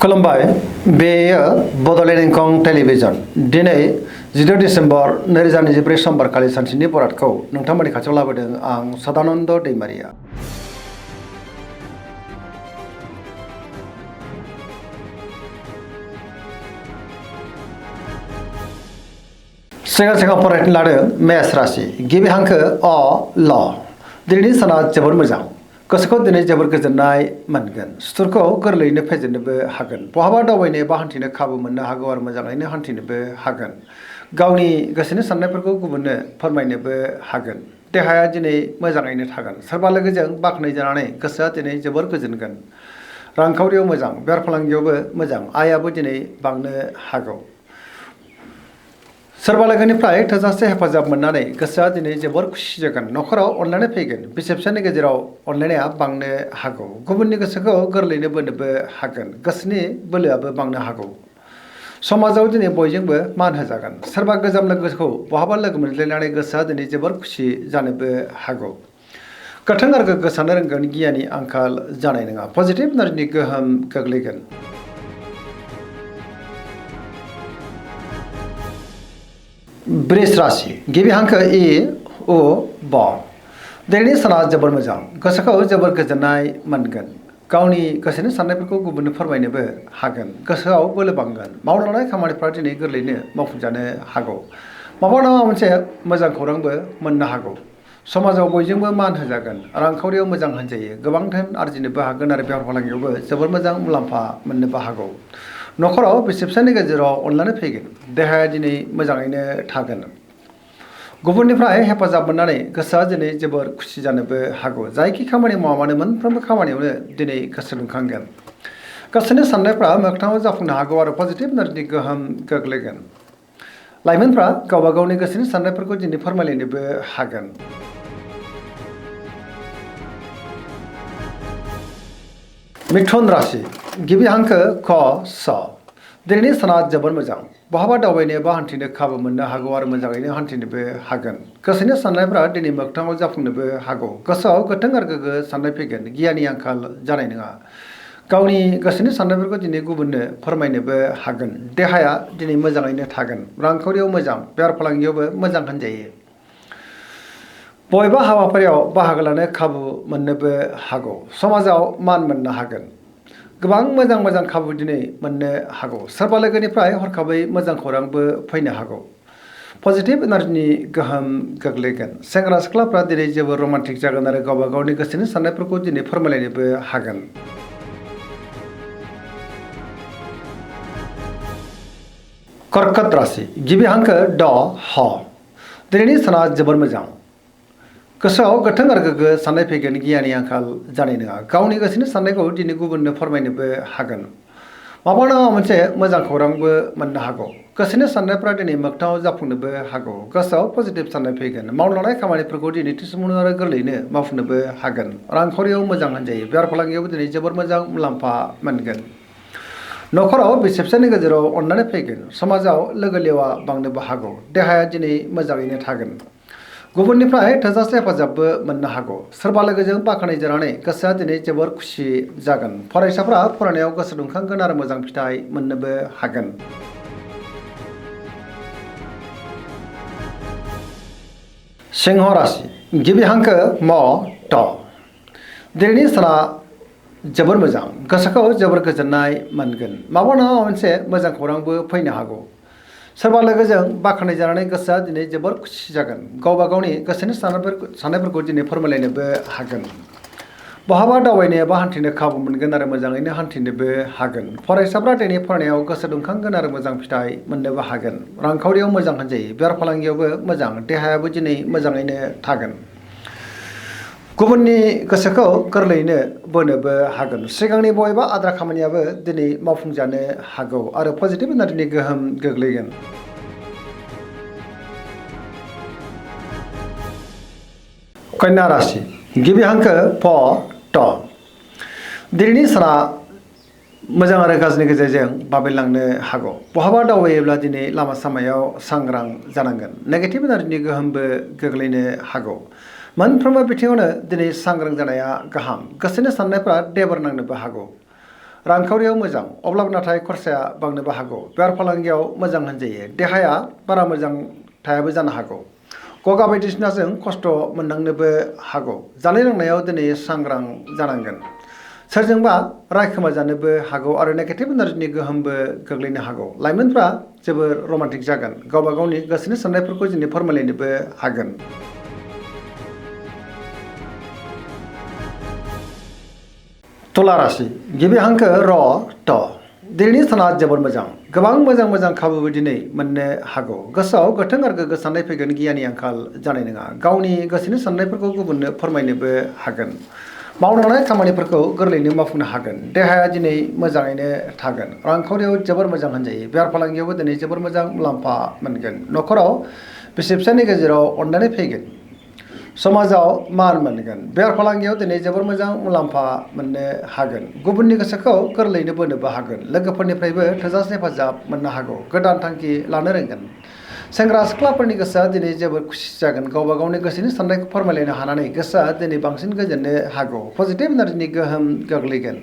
खुलुमबाय बेयो बड'लेण्ड इंखं टेलिभिजन दिनै 16 डिसेम्बर 2024 समबारखालि सानसेनि बरादखौ नोंथांमोननि खाथियाव लाबोदों आं सदानन्द दैमारिया। सिगां फरायनो लादों मेष राशि गिबि हांखो अ ल दिनैनि साना जोबोर मोजां गोसोखौ दिनै जोबोर गोजोननाय मोनगोन सुथुरखौ गोरलैयैनो फेजेननोबो हागोन बहाबा दावबायनो बा हान्थिनो खाबु मोननो हागौ आरो मोजाङैनो हान्थिनोबो हागोन गावनि गोसोनि साननायफोरखौ गुबुननो फोरमायनोबो हागोन देहाया दिनै मोजाङैनो थागोन सोरबा लोगोजों बाख्नाय जानानै गोसोआ दिनै जोबोर गोजोनगोन रांखावरियाव मोजां बेफार फालांगियावबो मोजां आयाबो दिनै बांनो हागौ सोरबा लोगोनिफ्राय थोजासे हेफाजाब मोननानै गोसोआ दिनै जोबोर खुसि जागोन नखराव अनलायनाय फैगोन बिसि फिसायनि गेजेराव अनलायनाया बांनो हागौ गुबुननि गोसोखौ गोरलैयैनो बोनोबो हागोन गोसोनि बोलोआबो बांनो हागौ समाजाव दिनै बयजोंबो मान होजागोन सोरबा गोजाम लोगोखौ बहाबा लोगो मोनज्लायनानै गोसोआ दिनै जोबोर खुसि जानोबो हागौ गोथों आरो गोग्गो साननो रोंगोन गियाननि आंखाल जानाय नङा पजिटिभ एनार्जिनि गोहोम गोग्लैगोन। वृष राशि गिबि हांखो इ उ ब दिनैनि साना जोबोर मोजां गोसोखौ जोबोर गोजोननाय मोनगोन गावनि गोसोनि साननायफोरखौ गुबुननो फोरमायनोबो हागोन गोसोआव बोलो बांगोन मावनो लानाय खामानिफ्रा दिनै गोरलैयैनो मावफुंजानो हागौ माबा नङा मोनसे मोजां खौरांबो मोननो हागौ समाजाव बयजोंबो मान होजागोन रांखावरियाव मोजां होनजायो गोबां धोन आरजिनोबो हागोन आरो बेफार फालांगियावबो जोबोर मोजां मुलाम्फा मोननोबो हागौ नखराव बिसि फिसायनि गेजेराव अनलायनाय फैगोन देहाया दिनै मोजाङैनो थागोन गुबुननिफ्राय हेफाजाब मोननानै गोसोआ दिनै जोबोर खुसि जानोबो हागौ जायखि खामानि मावा मानो मोनफ्रोमबो खामानियावनो दिनै गोसो दुंखांगोन गोसोनि साननायफ्रा मोगथाङाव जाफुंनो हागौ आरो पजिटिभ एनार्जिनि गोहोम गोग्लैगोन लाइमोनफ्रा गावबा गावनि गोसोनि साननायफोरखौ दिनै फोरमायलायनोबो हागोन। मिथुन राशि गिबि हांखो ख स दिनैनि साना जोबोर मोजां बहाबा दावबायनो बा हान्थिनो खाबु मोननो हागौ आरो मोजाङैनो हान्थिनोबो हागोन गोसोनि साननायफ्रा दिनै मोगथाङाव जाफुंनोबो हागौ गोसोआव गोथों आरो गोग्गो साननाय फैगोन गियाननि आंखाल जानाय नङा गावनि गोसोनि साननायफोरखौ दिनै गुबुननो फोरमायनोबो हागोन देहाया दिनै मोजाङैनो थागोन रांखावरियाव मोजां बेफार फालांगियावबो मोजां होनजायो बबेबा हाबाफारियाव बाहागो लानो खाबु मोननोबो हागौ समाजाव मान मोननो हागोन गोबां मोजां खाबु दिनै मोननो हागौ सोरबा लोगोनिफ्राय हरखाबै मोजां खौरांबो फैनो हागौ पजिटिभ एनार्जिनि गोहोम गोग्लैगोन सेंग्रा सिख्लाफ्रा दिनै जोबोर रमान्टिक जागोन आरो गावबा गावनि गोसोनि साननायफोरखौ दिनै फोरमायलायनोबो हागोन। कर्कट राशि गिबि हांखो ड ह दिनैनि साना जोबोर मोजां गोसोआव गोथों आरो गोग्गो साननाय फैगोन गियाननि आंखाल जानाय नङा गावनि गोसोनि साननायखौ दिनै गुबुननो फोरमायनोबो हागोन माबा नङा मोनसे मोजां खौरांबो मोननो हागौ गोसोनि साननायफ्रा दिनै मोगथाङाव जाफुंनोबो हागौ गोसोआव पजिटिभ साननाय फैगोन मावनो लानाय खामानिफोरखौ दिनै थिसुमुनो आरो गोरलैयैनो मावफुंनोबो हागोन रांखावरियाव मोजां होनजायो बेफार फालांगियावबो दिनै जोबोर मोजां मुलाम्फा मोनगोन नखराव बिसि फिसायनि गेजेराव अनलायनाय फैगोन समाजाव लोगो लेवा बांनोबो हागौ देहाया दिनै मोजाङैनो थागोन गुबुननिफ्राय थोजासे हेफाजाबबो मोननो हागौ सोरबा लोगोजों बाख्नाय जानानै गोसोआ दिनै जोबोर खुसि जागोन फरायसाफ्रा फरायनायाव गोसो दुंखांगोन आरो मोजां फिथाइ मोननोबो हागोन। सिंह राशि गिबि हांखो म ट दिनैनि साना जोबोर मोजां गोसोखौ जोबोर गोजोननाय मोनगोन माबा नङा मोनसे मोजां खौरांबो फैनो हागौ सोरबा लोगोजों बाख्नाय जानानै गोसोआ दिनै जोबोर खुसि जागोन गावबा गावनि गोसोनि साननायफोरखौ दिनै फोरमायलायनोबो हागोन बहाबा दावबायनो बा हान्थिनो खाबु मोनगोन आरो मोजाङैनो हान्थिनोबो हागोन फरायसाफ्रा दिनै फरायनायाव गोसो दुंखांगोन आरो मोजां फिथाइ मोननोबो हागोन रांखावरियाव मोजां होनजायो बेफार फालांगियावबो मोजां देहायाबो दिनै मोजाङैनो थागोन गुबुननि गोसोखौ गोरलैयैनो बोनोबो हागोन सिगांनि बबेबा आद्रा खामानियाबो दिनै मावफुंजानो हागौ आरो पजिटिभ एनार्जिनि गोहोम गोग्लैगोन। कन्या राशि गिबि हांखो फ ट दिनैनि साना मोजां आरो गाज्रिनि गेजेरजों बाबेनलांनो हागौ बहाबा दावबायोब्ला दिनै लामा सामायाव सांग्रां जानांगोन नेगेटिभ एनार्जिनि गोहोमबो गोग्लैनो हागौ मोनफ्रोमबो बिथिङावनो दिनै सांग्रां जानाया गाहाम गोसोनि साननायफ्रा देबर नांनोबो हागौ रांखावरियाव मोजां अब्लाबो नाथाय खरसाया बांनोबो हागौ बेफार फालांगियाव मोजां होनजायो देहाया बारा मोजां थायाबो जानो हागौ गगा बायदिसिनाजों खस्थ' मोननांनोबो हागौ जानाय लोंनायाव दिनै सांग्रां जानांगोन सोरजोंबा रायखोमा जानोबो हागौ आरो नेगेटिभ एनार्जिनि गोहोमबो गोग्लैनो हागौ लाइमोनफ्रा जोबोर रमान्टिक जागोन गावबा गावनि गोसोनि साननायफोरखौ दिनै फोरमायलायनोबो हागोन तुला राशि गिबि हांखो र ट दिनैनि साना जोबोर मोजां गोबां मोजां खाबुबो दिनै मोननो हागौ गोसोआव गोथों आरो गोग्गो साननाय फैगोन गियाननि आंखाल जानाय नङा गावनि गोसोनि साननायफोरखौ गुबुननो फोरमायनोबो हागोन मावलांनाय खामानिफोरखौ गोरलैयैनो मावफुंनो हागोन देहाया दिनै मोजाङैनो थागोन रांखावरियाव जोबोर मोजां होनजायो बेफार फालांगियावबो दिनै जोबोर मोजां मुलाम्फा मोनगोन न'खराव बिसि फिसायनि गेजेराव अननानै फैगोन समाजाव मान मोनगोन बेफार फालांगियाव दिनै जोबोर मोजां मुलाम्फा मोननो हागोन गुबुननि गोसोखौ गोरलैयैनो बोनोबो हागोन लोगोफोरनिफ्रायबो थोजासे हेफाजाब मोननो हागौ गोदान थांखि लानो रोंगोन सेंग्रा सिख्लाफोरनि गोसोआ दिनै जोबोर खुसि जागोन गावबा गावनि गोसोनि साननायखौ फोरमायलायनो हानानै गोसोआ दिनै बांसिन गोजोननो हागौ पजिटिभ एनार्जिनि गोहोम गोग्लैगोन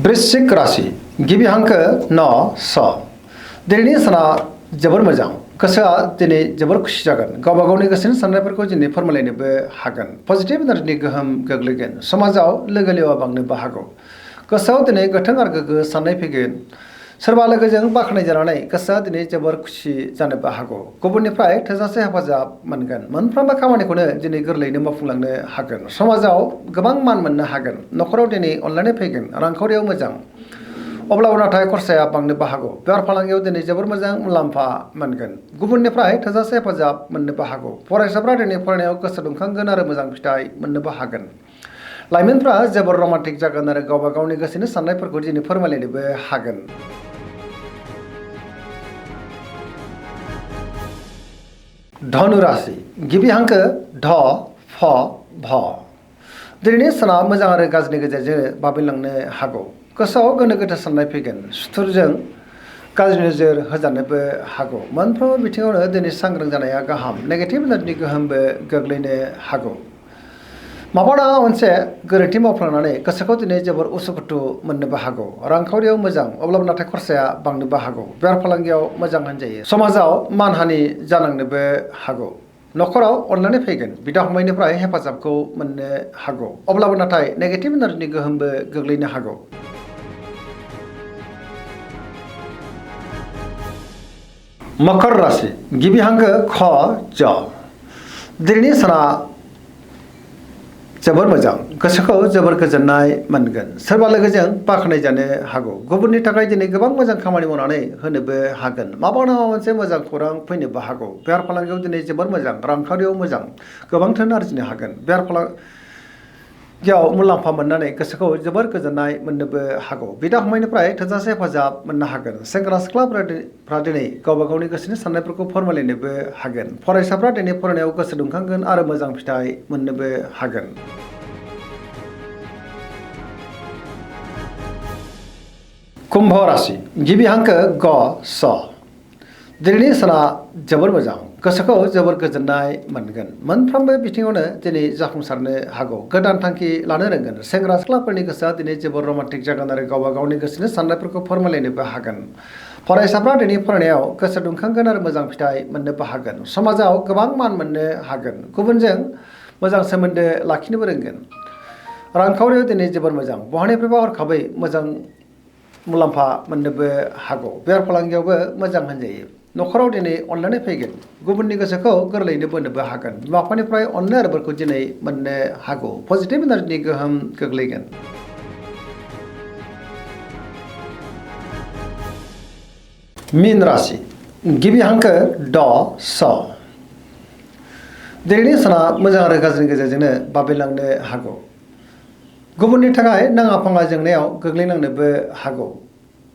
वृश्चिक राशि गिबि हांखो न स दिनैनि साना जोबोर मोजां गोसोआ दिनै जोबोर खुसि जागोन गावबा गावनि गोसोनि साननायफोरखौ दिनै फोरमायलायनोबो हागोन पजिटिभ एनार्जिनि गोहोम गोग्लैगोन समाजाव लोगो लेवा बांनोबो हागौ गोसोआव दिनै गोथों आरो गोग्गो साननाय फैगोन सोरबा लोगोजों बाख्नाय जानानै गोसोआ दिनै जोबोर खुसि जानोबो हागौ गुबुननिफ्राय थोजासे हेफाजाब मोनगोन मोनफ्रोमबो खामानिखौनो दिनै गोरलैयैनो मावफुंलांनो हागोन समाजाव गोबां मान मोननो हागोन न'खराव दिनै अनलायनाय फैगोन रांखावरियाव मोजां अब्लाबो नाथाय खरसाया बांनोबो हागौ बेफार फालांगियाव दिनै जोबोर मोजां मुलाम्फा मोनगोन गुबुननिफ्राय थोजासे हेफाजाब मोननोबो हागौ फरायसाफ्रा दिनै फरायनायाव गोसो दुंखांगोन आरो मोजां फिथाइ मोननोबो हागोन लाइमोनफ्रा जोबोर रमान्टिक जागोन आरो गावबा गावनि गोसोनि साननायफोरखौ दिनै फोरमायलायनोबो हागोन धनु राशि गिबि हांखो ध फ भ दिनैनि साना मोजां आरो गाज्रिनि गेजेरजों बाबेनलांनो हागौ गोसोआव गोनो गोथो साननाय फैगोन सुथुरजों गाज्रि नोजोर होजानोबो हागौ मोनफ्रोमबो बिथिङावनो दिनै सांग्रां जानाया गाहाम नेगेटिभ एनार्जिनि गोहोमबो गोग्लैनो हागौ माबा नङा मोनसे गोरोन्थि मावफ्लांनानै गोसोखौ दिनै जोबोर उसुखुथु मोननोबो हागौ रांखावरियाव मोजां अब्लाबो नाथाय खरसाया बांनोबो हागौ बेफार फालांगियाव मोजां होनजायो समाजाव मानहानि जानांनोबो हागौ न'खराव अनलायनाय फैगोन बिदा फंबायनिफ्राय हेफाजाबखौ मोननो हागौ अब्लाबो नाथाय नेगेटिभ एनार्जिनि गोहोमबो गोग्लैनो हागौ मकर राशि गिबि हांखो ख ज दिनैनि साना जोबोर मोजां गोसोखौ जोबोर गोजोननाय मोनगोन सोरबा लोगोजों बाख्नाय जानो हागौ गुबुननि थाखाय दिनै गोबां मोजां खामानि मावनानै होनोबो हागोन माबा नङा मोनसे मोजां खौरां फैनोबो हागौ बेफार फालांगियाव दिनै जोबोर मोजां रांखावरियाव मोजां गोबां धोन आरजिनो हागोन बेफार फालांगियाव मुलाम्फा मोननानै गोसोखौ जोबोर गोजोननाय मोननोबो हागौ बिदा फंबायनिफ्राय थोजासे हेफाजाब मोननो हागोन सेंग्रा सिख्लाफ्रा दिनै गावबा गावनि गोसोनि साननायफोरखौ फोरमायलायनोबो हागोन फरायसाफ्रा दिनै फरायनायाव गोसो दुंखांगोन आरो मोजां फिथाइ मोननोबो हागोन कुम्भ राशि गिबि हांखो ग स दिनैनि साना जोबोर मोजां गोसोखौ जोबोर गोजोननाय मोनगोन मोनफ्रोमबो बिथिङावनो दिनै जाफुंसारनो हागौ गोदान थांखि लानो रोंगोन सेंग्रा सिख्लाफोरनि गोसोआ दिनै जोबोर रमान्टिक जागोन आरो गावबा गावनि गोसोनि साननायफोरखौ फोरमायलायनोबो हागोन फरायसाफ्रा दिनै फरायनायाव गोसो दुंखांगोन आरो मोजां फिथाइ मोननोबो हागोन समाजाव गोबां मान मोननो हागोन गुबुनजों मोजां सोमोन्दो लाखिनोबो रोंगोन रांखावरियाव दिनै जोबोर मोजां बहानिफ्रायबा हरखाबै मोजां मुलाम्फा मोननोबो हागौ बेफार फालांगियावबो मोजां होनजायो न'खराव दिनै अनलायनाय फैगोन गुबुननि गोसोखौ गोरलैयैनो बोनोबो हागोन बिमा बिफानिफ्राय अननाय आरो बोरखौ दिनै मोननो हागौ पजिटिभ एनार्जिनि गोहोम गोग्लैगोन मीन राशि गिबि हांखो ड स दिनैनि साना मोजां आरो गाज्रिनि गेजेरजोंनो बाबेनलांनो हागौ गुबुननि थाखाय नाङा फाङा जेंनायाव गोग्लैनांनोबो हागौ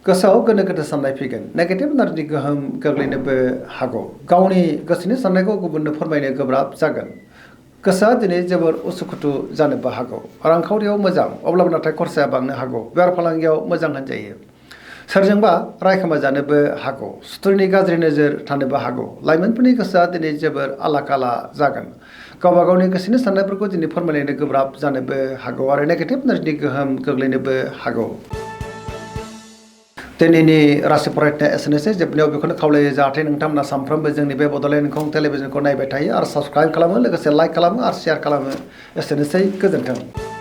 गोसोआव गोनो गोथो साननाय फैगोन नेगेटिभ एनार्जिनि गोहोम गोग्लैनोबो हागौ गावनि गोसोनि साननायखौ गुबुननो फोरमायनो गोब्राब जागोन गोसोआ दिनै जोबोर उसुखुथु जानोबो हागौ रांखावरियाव मोजां अब्लाबो नाथाय खरसाया बांनो हागौ बेफार फालांगियाव मोजां होनजायो सोरजोंबा रायखोमा जानोबो हागौ सुथुरनि गाज्रि नोजोर थानोबो हागौ लाइमोनफोरनि गोसोआ दिनै जोबोर आला काला जागोन गावबा गावनि गोसोनि साननायफोरखौ दिनै फोरमायलायनो गोब्राब जानोबो हागौ आरो नेगेटिभ एनार्जिनि गोहोम गोग्लैनोबो हागौ दिनैनि राशि फरायनाया एसेनोसै जोबनायाव बेखौनो खावलायो जाहाथे नोंथांमोना सानफ्रोमबो जोंनि बे बड'लेण्ड इंखं टेलिभिजनखौ नायबाय थायो आरो साबस्क्राइब खालामो लोगोसे लाइक खालामो आरो शेयार खालामो एसेनोसै गोजोन्थों